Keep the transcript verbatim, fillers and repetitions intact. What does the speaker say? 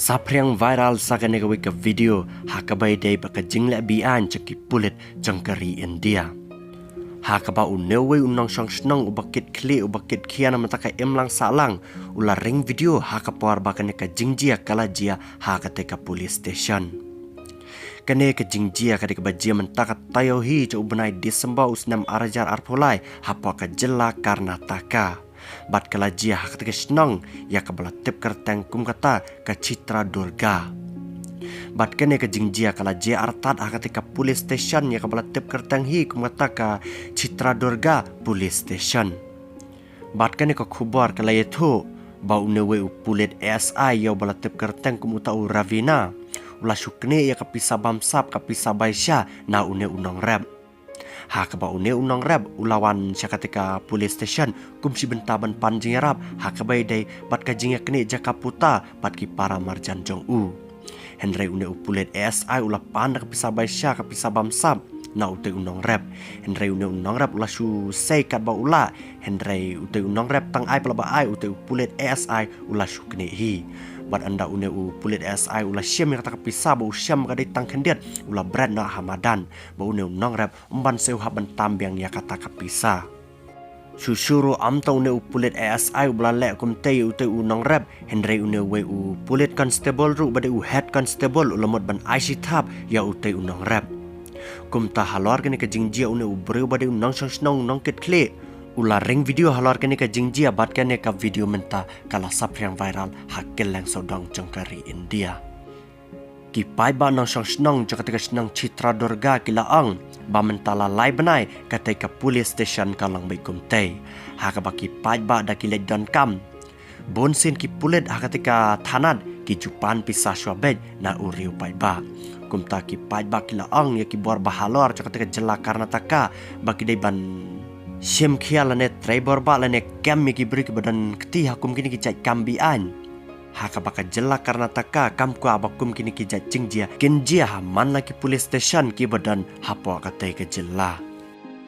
Saphriang viral sa kane kawei ka video ha kaba ïadei bad ka jingleh be-aiñ jong ki pulit jong ka ri India. Ha kaba une uwei u nongshong shnong uba kit khlieh uba kit khia na bynta ka imlang sahlang u la ring video ha ka por ba kane ka jingjia ka la jia ha katei ka police station. Kane ka jingjia ka dei kaba jia mynta ka taïew hi jong u bnai December u snem ar hajar arphew lai hapoh ka jylla Karnataka. Bad ka la jia ha katei ka shnong ïa kaba la tip kyrteng kum kata ka Chitradurga. Bad kane ka jingjia ka la jia artat ha katei ka police station ïa kaba la tip kyrteng hi kum kata ka Chitradurga police station. Bad kane ka khubor ka la ïathuh ba une uwei u pulit A S I ïa uba la tip kyrteng kum uta u Ravina u la shu knieh ïa ka pisa bamsap, ka pisa baisha na une u nongrep. Ha kaba une u nongrep u la wan sha katei ka police station kum shi bynta ban pan jingïarap ha kaba ïadei bad ka jingïaknieh jaka puta bad ki para marjan jong u. Hynrei une u pulit A S I u la pan da ka pisa baisha, ka pisa bamsap na utei u nongrep. Hynrei une u nongrep u la shu sei katba u lah. Hynrei utei u nongrep tang ai palat ba ai, utei u pulit A S I u la shu knieh hi. Bad ynda une u pulit A S I u la shim ïa kata ka pisa ba u shem ka dei tang khyndiat, u la bret noh ha madan. Ba une u nongrep um ban sa ïoh hap ban tam biang ïa kata ka pisa. Shuh shuh ruh ym tang une u pulit A S I uba la leh kumtei ïa utei u nongrep, hynrei une uwei u pulit constable ruh ba dei u head constable u la mut ban ai shi thap ïa utei u nongrep. Kumta halor kane ka jingjia une u briew ba dei u nongshong shnong nongkit khlieh u la ring video halor kane ka jingjia bad kane ka video mynta ka la saphriang viral ha kylleng sawdong jong ka ri India. Ki paidbah nongshong shnong jong katei ka shnong Chitradurga ki la ong ba mynta la lai bnai katei ka police station ka long beit kumtei. Ha kaba ki paidbah da ki leit donkam. Bun sien ki pulit ha katei ka thanat ki ju pan pisa shuwa beit na u riew paidbah. Kumta ki paidbah ki la ong ïa ki bor ba halor jong katei ka jylla Karnataka ba ki dei ban shim khia lane trei bor ba lane kem ïa ki briew kiba don kti ha kum kine ki jait kam be-aiñ. Ha kaba ka jylla Karnataka kam kwah ba kum kine ki jait jingjia kin jia ha man la ki police station kiba don hapoh katei ka jylla.